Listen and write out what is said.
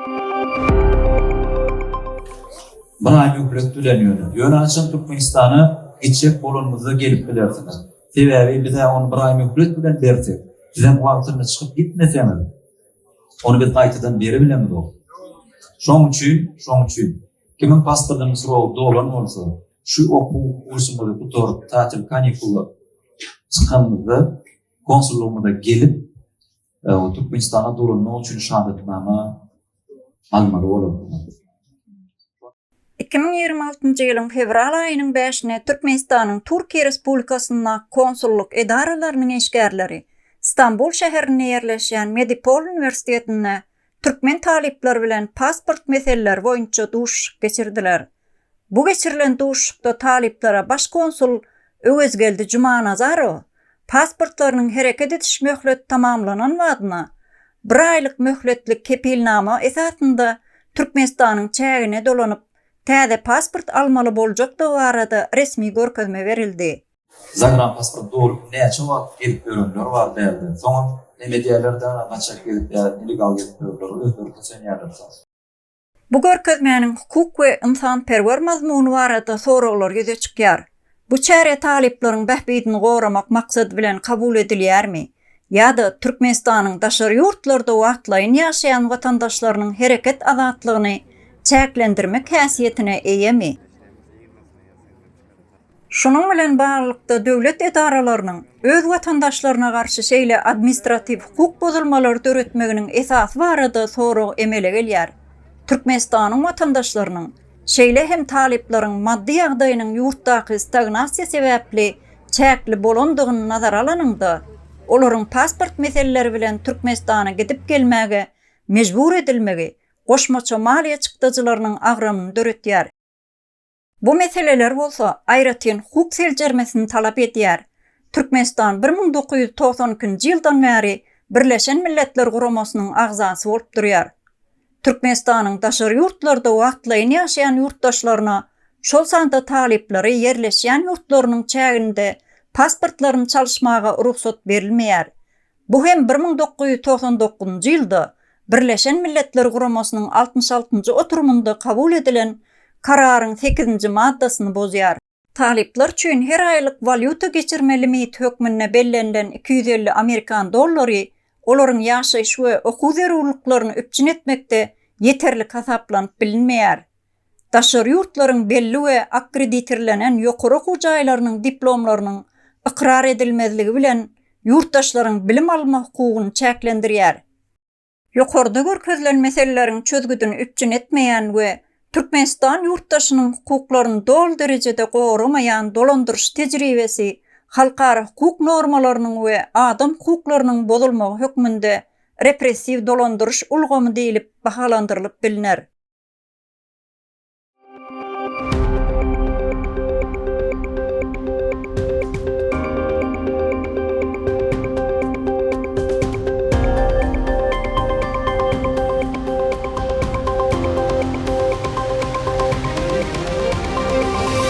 Bir aý möhlet bilen ýöne. Ýöne haçan Türkmenistana gitjek bolanyňyzda gelip bilersiňiz. Sebäbi biz-ä ony bir aý möhlet bilen bersek, sizem wagtynda çykyp gitmeseňiz, ony biz gaýtadan beribilemzok. Şoň üçin, şoň üçin kimiň pasportynyň srogy dolan bolsa, şu okuw kursumyzy gutaryp, tatil kanikula çykanymyzda konsullygymyza gelip, Türkmenistana dolanmak üçin şahadatnama almaly bolarsyňyz. 2026-njy ýylyň fewral aýynyň bäşine Türkmenistanyň Türkiýe Respublikasyndaky konsullyk edaralarynyň işgärleri Stambul şäherinde ýerleşýän Medipol uniwersitetinde türkmen talyplary bilen pasport meseleleri boýunça duşuşyk geçirdiler. Bu geçirilen duşuşykda talyplara baş konsul Öwezgeldi Jumanazarow pasportlarynyň hereket ediş möhleti tamamlanan badyna, bir aýlyk möhletli kepilnama esasynda Türkmenistanyň çägine dolanyp, täze pasport almaly boljakdygy barada resmi görkezme berildi. Zagranpasport dolup näçe wagt gezip ýörenler bar bärde. Soňam neme edýärler-dä gaçak gezip ýa nelegal gezip ýörler özleri kösenýärler soň. Bu görkezmäniň hukuk we ynsanperwer mazmuny barada soraglar ýüze çykýar. Bu çäre talyplaryň bähbidini goramak maksady bilen kabul edilýärmi ýa-da Türkmenistanyň daşary ýurtlarda wagtlaýyn ýaşaýan watandaşlarynyň hereket azatlygyny çäklendirmek häsiýetine eýemi? Şunuň bilen baglylykda, döwlet edaralarynyň öz watandaşlaryna garşy şeýle administratiw hukuk bozulmalary döretmeginiň esasy barada sorag emele gelýär. Türkmenistanyň watandaşlarynyň, şeýle hem talyplaryň maddy ýagdaýynyň ýurtdaky stagnasiýa sebäpli çäkli bolandygyny nazara alanyňda, olaryň pasport meseleleri bilen Türkmenistana gidip-gelmäge mejbur edilmegi goşmaça maliýe çykdajylarynyň agramyny döretýär. Bu meseleler bolsa aýratyn hukuk seljermesini talap edýär. Türkmenistan 1992-nji ýyldan bäri Birleşen Milletler Guramasynyň agzasy bolup durýar. Türkmenistanyň daşary ýurtlarda wagtlaýyn ýaşaýan ýurtdaşlaryna, şol sanda talyplary ýerleşýän ýurtlarynyň çäginde pasportlaryny çalyşmaga rugsat berilmeýär. Bu hem 1999-njy ýylda Birleşen Milletler Guramasynyň altmyş altynjy oturymynda kabul edilen Kararyň sekizinji maddasyny bozýar. Talyplar üçin her aýlyk walýuta geçirme limiti hökmünde bellenilen 250 amerikan dollary olaryň ýaşaýyş we okuw zerurlyklaryny üpjün etmekde ýeterlik hasaplanyp bilinmeýär. Daşary ýurtlaryň belli we akkreditirlenen ýokary okuw jaýlarynyň diplomlarynyň ykrar edilmezligi bilen ýurtdaşlaryň bilim alma hukugyny çäklendirýär. Ýokarda görkezilen meseleleriň çözgüdini üpjün etmeýän we Türkmenistan ýurtdaşynyň hukuklaryny doly derejede goramaýan dolandyryş tejribesi halkara hukuk normalarynyň we adam hukuklarynyň bozulmagy hökmünde repressiw dolandyryş ulgamy diýlip bahalandyrylyp bilner.